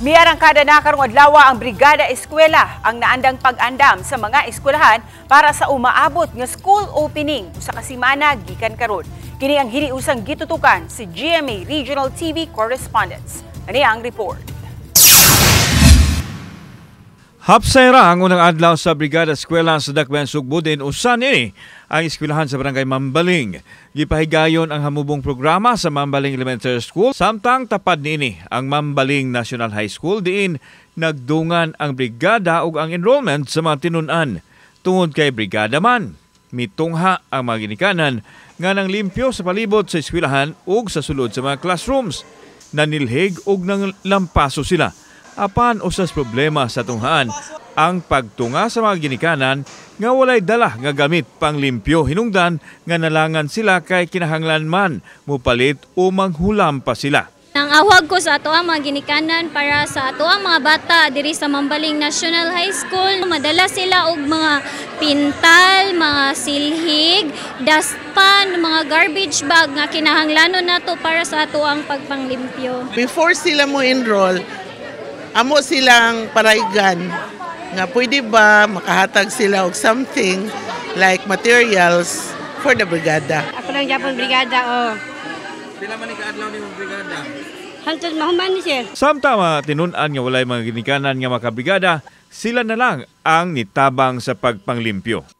Miarangkada na karong adlaw ang Brigada Eskwela, ang naandang pag-andam sa mga eskwelahan para sa umaabot nga school opening usa ka semana gikan karon. Kini ang hiniusang gitutukan si GMA Regional TV correspondents. Ani ang report. Hapsay ra ang unang adlaw sa Brigada Eskwela sa Dakbayan Sugbo, din usa niini ang eskwelahan sa Barangay Mambaling. Gipahigayon ang hamubong programa sa Mambaling Elementary School, samtang tapad niini ang Mambaling National High School, diin nagdungan ang brigada ug ang enrollment sa mga tinun-an. Tungod kay brigada man, mitungha ang mga ginikanan nga nang limpyo sa palibot sa eskwelahan ug sa sulod sa mga classrooms. Nanilhig ug nang lampaso sila. Apan usas problema sa tunghaan ang pagtunga sa mga ginikanan nga walay dala nga gamit panglimpyo, hinungdan nga nalangan sila kay kinahanglan man mupalit o manghulam pa sila. Ang awag ko sa ato ang mga ginikanan para sa ato ang mga bata diri sa Mambaling National High School, madala sila og mga pintal, mga silhig, dustpan, mga garbage bag nga kinahanglanon nato para sa ato ang pagpanglimpyo. Before sila mo enroll, amo silang paraygan nga pwede ba makahatag sila og something like materials for the brigada. Ako lang Japon brigada, oh. Pila man ni kaadlaw nimo brigada? Hantod mahuman ni, sir. Samtang mga tinun-an nga walay mga ginikanan nga makabrigada, sila na lang ang nitabang sa pagpanglimpyo.